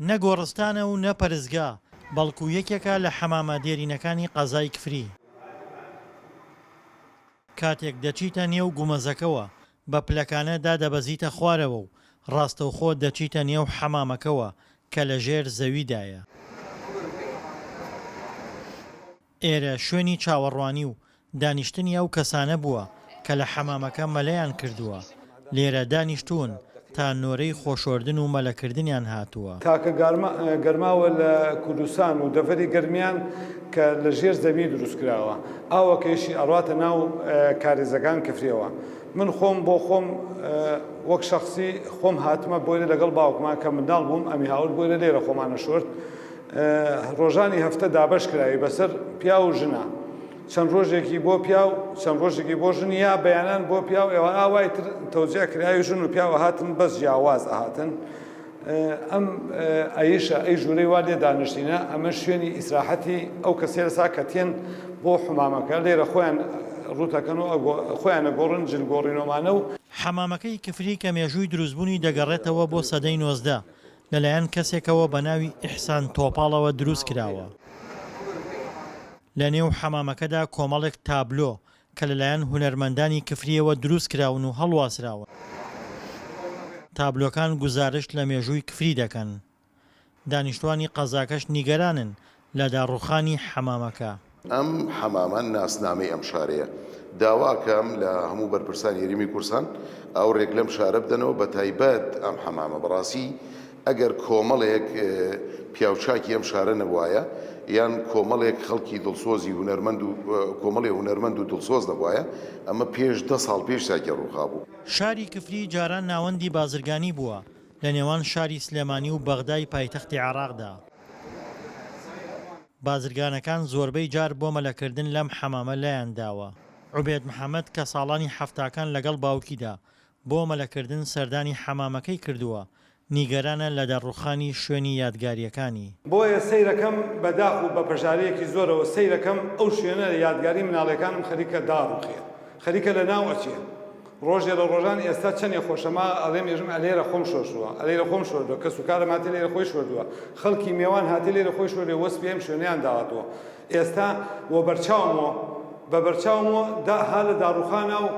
نە گۆڕستانە و نە پەرستگا، بەڵکو یەکێکە لە حەمامە دێرینەکانی قەزای کفری. کاتێک دەچیتە نێو گومەزەکەوە، بە پلەکانە دادەبەزیتە خوارەوە و ڕاستەوخۆ دەچیتە نێو حەمامەکەوە کە لەژێر زەویدایە. ئێرە شوێنی چاوەڕوانی و دانیشتنی ئەو کەسانە بووە کە لە حەمامەکە مەلەیان کردووە، لێرە دانیشتوون تا نۆرەی خۆشۆردن و مەلەکردنیان هاتووە. تاکە گەرماوە لە کوردستان و دەڤەری گەرمیان کە لە ژێر زەوی دروست کراوە، ئاوەکەیشی ئەڕواتە ناو کارێزەکان کفریەوە. من خۆم بۆ خۆم وەک شەخسی خۆم هاتمە بۆیرە لەگەڵ باوکما کە منداڵ بووم ئەمی هاورد بۆیرە لێرە خۆمانە شۆرد. ڕۆژانی هەفتە دابەش کراوی بەسەر پیاو و ژنا چەند ڕۆژێکی بۆ پیاو چەند ڕۆژێکی بۆ ژن یا بەیانان بۆ پیاو ئێوە ئاوای تر تەوزیع کراوی ژن و پیاو ئەهاتن بەس جیاواز ئەهاتن ئەم ئەیشە ئەی ژوورەی وا لێ دانیشتینە ئەمە شوێنی ئیسراحەتی ئەو کەسێ لەسا کە تێن بۆ حومامەکە لێرە خۆیان ڕووتەکەن و خۆیان ئەگۆڕن جل گۆڕینۆمانە و حەمامەکەی کفری کە مێژووی دروستبوونی دەگەڕێتەوە بۆ سەدەی 19، لەلایەن کەسێکەوە بە ناوی ئیحسان تۆپاڵەوە دروست کراوە. لە نێو حەمامەکەدا کۆمەڵێک تابلۆ کە لەلایەن هونەرمەندانی کفرییەوە دروست کراون و هەڵواسراون. تابلۆکان گوزارشت لە مێژووی کفری دەکەن. دانیشتوانی قەزاکەش نیگەرانن لە داڕوخانی حەمامەکە. ئەم حەمامە ناسنامەی ئەم شارەیە. داواکەم لە هەموو بەرپرسانی هەرێمی کوردستان ئاوڕێک لەم شارە بدەنەوە بەتایبەت ئەم حەمامە بەڕاستی ئەگەر کۆمەڵێک پیاوچاکی ئەم شارە نەبوایە یان کۆمەڵێک خەڵکی دڵسۆزی هونەرمەند و کۆمەڵێ هونەرمەند و دڵسۆز نەبوایە ئەمە پێش دە ساڵ پێش ساکی ڕووخابوو. شاری کفری جاران ناوەندی بازرگانی بووە لە نێوان شاری سلێمانی و بەغدای پایتەختی عێراقدا. بازرگانەکان زۆربەی جار بۆ مەلەکردن لەم حەمامە لایان داوە. عوبێد محەمەد کە ساڵانی حەفتاکان لەگەڵ باوکیدا بۆ مەلەکردن سەردانی حەمامەکەی کردووە، نیگەرانە لە داڕوخانی شوێنی یادگارییەکانی. بۆیە سەیرەکەم بە داخ و بە پەژارەیەکی زۆرەوە سەیرەکەم ئەو شوێنە یادگاری مناڵیەکانم خەریکە داڕوخێ خەریکە لە ناو ئەچێ. ڕۆژێ لە ڕۆژان ئێستا چەنێ خۆشە ما ئەڵێم ئێژم ئەلێرە خۆم شۆشتووە ئەلێرە خۆم شۆردووە کەس و کارم هاتێ لێرە خۆی شۆردووە خەڵکی مێوان هاتێ لێرە خۆی شۆردووە وەسفی ئەم شوێنەیان داوەتەوە ئێستا وە بەرچاومەوە بە بەرچاومەوە دا ها لە داڕوخانا و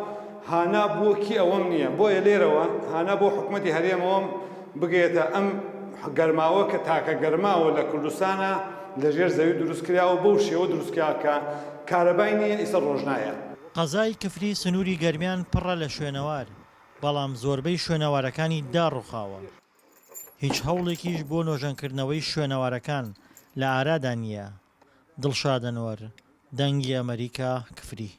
هانا بۆ کی ئەوەم نییە بۆیە لێرەوە هانا بۆ حکومەتی هەرێمەوەم بگەیەتە ئەم گەرماوە کە تاکە گەرماوە لە کوردستانا لە ژێر زەوی دروست کراوە بەو شێوە دروست کرا کە کارەبای نییە ئیسە ڕۆژنایە. قەزای کفری سنووری گەرمیان پڕە لە شوێنەوار، بەڵام زۆربەی شوێنەوارەکانی داڕوخاوە. هیچ هەوڵێکیش بۆ نۆژەنکردنەوەی شوێنەوارەکان لە ئارادا نییە. دڵشاد ئەنوەر، دەنگی ئەمەریکا، کفری.